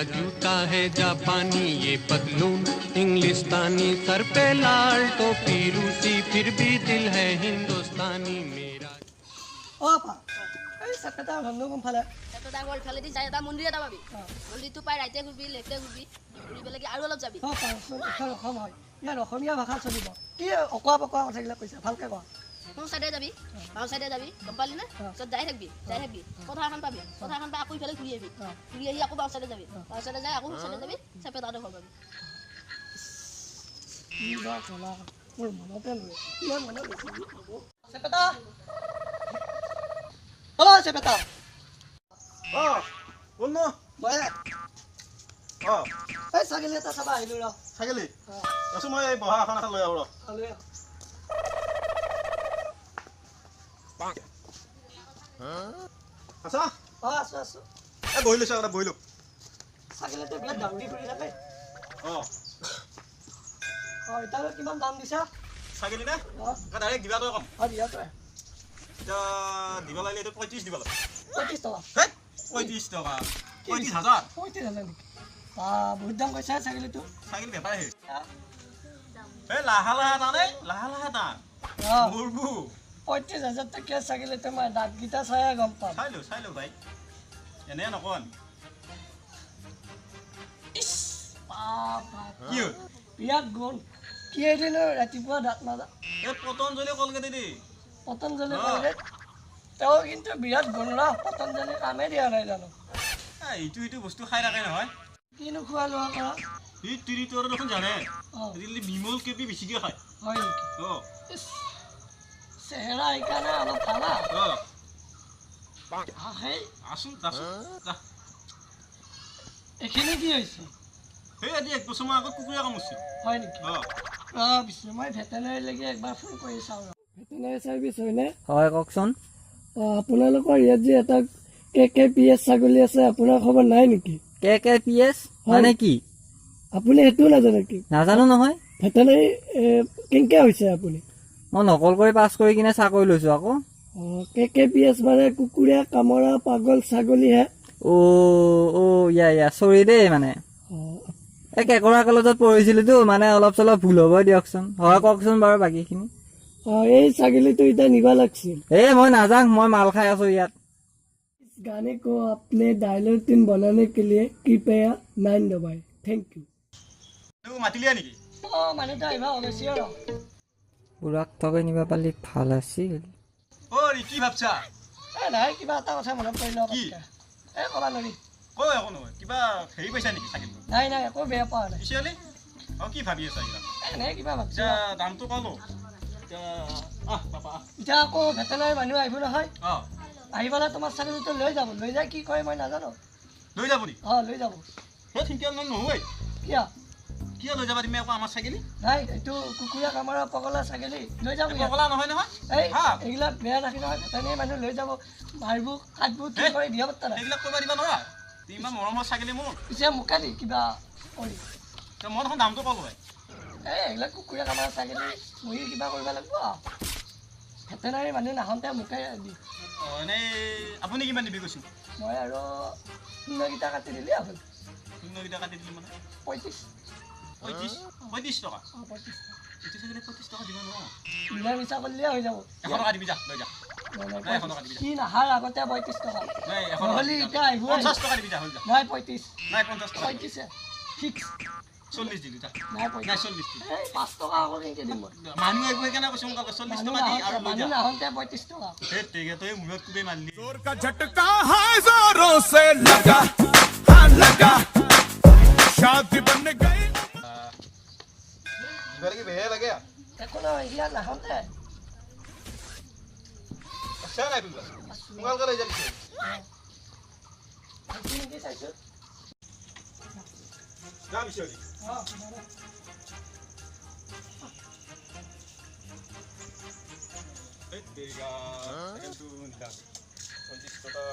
जूता है जापानी, ये पतलून इंग्लिस्तानी, सर पे लाल टोपी रूसी, फिर भी दिल है हिंदुस्तानी मेरा। অ আপা, এই চেপেটা ঘৰনো কোনফালে? চেপেটা ঘৰ ইফালেদি যায়, এটা মন্দিৰ এটা পাবি। মন্দিৰটো পাই ৰাইতে ঘূৰবি, লেফ্টে ঘূৰবি, ঘূৰি পেলাই আৰু অলপ যাবি। অ পাৰচোন, এখন অসম হয়, ইয়াত অসমীয়া ভাষা চলিব। কি অকোৱা পকোৱা কথাবিলাক কৈছা, ভালকে কোৱা। সোঁ চাইডে যাবি, বাওঁ চাইডে যাবি, গম পালি নে? পিছত যাই থাকিবি, যাই থাকিবি, পথাৰ এখন পাবি, পথাৰখন পাই আকৌ ইফালে ঘূৰি আহিবি, ঘূৰি আহি আকৌ বাওঁ চাইডে যাবি, বাওঁ চাইডে যাই আকৌ সোঁ চাইডে যাবি, চেপেটাতে ঘৰ পাবি। কি বা কলা, মোৰ মনতে নৰয়। কিয় মনত বেছি হ'ব? চেপেটা, অ চেপেটা। অ কোন ন? মই। অ এই ছাগলী এটা চাবা আহিলো ৰ। ছাগলী? ৰচোন, মই এই বহা এখন এখন লৈ আহোঁ ৰ। অ, লৈ আহ। আছা? অ আছো আছো। এই বহি লৈছোঁ, আগতে বহি লো। ছাগলীটো বিৰাট দাউৰি ফুৰি থাকে। অ অ এতিয়া কিমান দাম দিছা? ছাগলী নে? অ। ডাইৰেক্ট দিবা তই কম। অ দিয়া তই। এতিয়া দিব লাগিলে এইটো 35 দিব লাগিব। 35 টকা? হেই, 35 টকা, 35 হাজাৰ। 35 হাজাৰ নেকি? বা, বহুত দাম কৈছা ছাগলীটো। ছাগলী বেপাৰী হে। এই লাহে লাহে টান, এই লাহে লাহে টান। অ মৰবু। 35 হাজাৰ টকীয়া ছাগলীটো মই দাঁতকেইটা চাই গম পাম। চাই লো, চাই লো ভাই, এনে নকওঁ আমি। ইছ, বাপ বাপ। কি হ'ল? বিৰাট গুণ। কি এদিনো ৰাতিপুৱা দাঁত মাজা? এই পতঞ্জলি কলগেট দেই। পতঞ্জলি অ। কলগেট। তেওঁ কিন্তু বিৰাট গুণ ন, পতঞ্জলি কামেই দিয়া নাই জানো। এই ইটো ইটো বস্তু খাই থাকে নহয়। কিনো খোৱা লোৱা কৰা? ই তিৰি তোৰ দেখোন জানে। অ আজিকালি বিমল কেপি বেছিকে খায়। হয় নেকি? অ। ইছ, চেহেৰা সেইকাৰণে অলপ ভাল। অ সেই আছোন, যাচোন যা। এইখিনি কি হৈছে? সেই আজি এক বছৰমান আগত কুকুৰে কামুৰিছিল। হয় নেকি? অ। অ পিছে মই ভেটেনাৰীলৈকে একবাৰ ফোন কৰি চাওঁ। ভেটেনাৰী চাৰ্ভিচ হয়নে? হয়, কওকচোন। অ আপোনালোকৰ ইয়াত যে এটা কে কে পি এছ ছাগলী আছে, আপোনাৰ খবৰ নাই নেকি? কে কে পি এছ মানে কি? আপুনি সেইটোও নাজানে নেকি? নাজানো নহয়। ভেটেনাৰী কেনেকে হৈছে আপুনি? মই নকল কৰি পাছ কৰি কিনে চাকৰি লৈছো আকৌ। অ কে কে পি এছ মানে কুকুৰে কামোৰা পাগল ছাগলীহে। অ' অ' ইয়া ইয়া, চৰি দেই মানে। অ এই কেঁকোৰা কলেজত পঢ়িছিলোতো, মানে অলপ চলপ ভুল হ'ব দিয়কচোন। হয়, কওকচোন বাৰু বাকীখিনি। অ এই ছাগলীটো এতিয়া নিবা লাগছিল। এই মই নাযাওঁ, মই মাল খাই আছো ইয়াত। इस गाने को अपने डायलर ट्यून बनाने के लिए कृपया 9 दबाएं। Thank you. তোক মাতিলিয়া নেকি? অ মানুহটো আহিবা ওলাইছে আৰু। বুঢ়াক ঠগাই নিব পাৰিলে ভাল আছিল। অ কি ভাবছা? এ নাই, কিবা এটা কথা মনত পৰিল। কি? এই ক'বা নোৱাৰি। ক, একো নহয়। কিবা হেৰি পাইছা নেকি ছাগলীটো? নাই নাই, একো বেয়া পোৱা নাই। পিছে হ'লে অ কি ভাবি আছা এইবিলাক? এনে কিবা ভাবছো। এতিয়া দামটো ক'লো এতিয়া, আহ পাপা আহ। এতিয়া আকৌ ভেটেনাৰী মানুহ আহিব নহয়। অ আহি পেলাই তোমাৰ ছাগলীটো লৈ যাব, লৈ যাই কি কৰে মই নাজানো। লৈ যাব নেকি? অ লৈ যাব। সেই ঠিকে নহয়। কিয়? কিয় লৈ যাবা তুমি আকৌ আমাৰ ছাগলী? নাই, এইটো কুকুৰে কামোৰা পগলা ছাগলী, লৈ যাব ইয়াত। পগলা নহয় নহয়। এই হা। এইবিলাক বেয়া ৰাখি নহয়, ভেটেনাৰী মানুহ লৈ যাব, মাৰিব, কাটব, কি হে? কৰে দিয়া পাত্তা নাই। সেইবিলাক কৰিব দিবা নোৱাৰা, ইমান মৰমৰ ছাগলী মোৰ। পিছে মোকে দি কিবা কৰি। এতিয়া মই দেখোন দামটো ক'লো হয়। এই এইবিলাক কুকুৰে কামোৰা ছাগলী, মই কিবা কৰিব লাগিব। ভেটেনাৰী মানুহ নাহোঁতে মোকে দি। অ এনেই আপুনি কিমান দিবি কৈছোঁ? মই আৰু শূন্যকেইটা কাটি দিলে হ'ল। শূন্যকেইটা কাটি দিলি মানে? 35। 35, 35 টকা? অ 35 টকা। এইটো ছাগলী 35 টকা দিব নোৱাৰো। মিলা মিছা কৰিলে হৈ যাব। 100 টকা দিবি, যা লৈ যা। নাই নাই। নাই, 100 টকা দিবি। সি নাহাৰ আগতে 35 টকা। নাই, 100 টকা নহ'লে দিবি যা। এতিয়া আহিব। 50 টকা দিবি, যা হৈ যা। নাই, 35। নাই, 50 টকা। 35 ফিক্স। 40 দিলো যা। নাই। নাই। 35। 40 দিলো। এই 5 টকা আকৌ কেনেকৈ দিম মই? মানুহ আহিব, সেইকাৰণে কৈছোঁ সোনকালে 40 মানুহ টকা দি আৰু নাহোঁতে লৈ যা। মানুহ নাহোঁতে 35 টকা। সেই টেগে তই মূৰত কোবেই মাৰিলি। जोर का झटका है, जोरों से लगा, हाँ लगा, शादी बन गई। দিব লাগি বেয়া লাগে। একো নহয়, ইয়াত নাহোঁতে। আচ্ছা, নাই কোনোবা, সোনকালকে লৈ যা পিছে। সেইটো নেকি চাইছোঁ। যা পিছে। অঁ। এই তেৰিকা, চাইকেলটো নিলা। 35 টকা।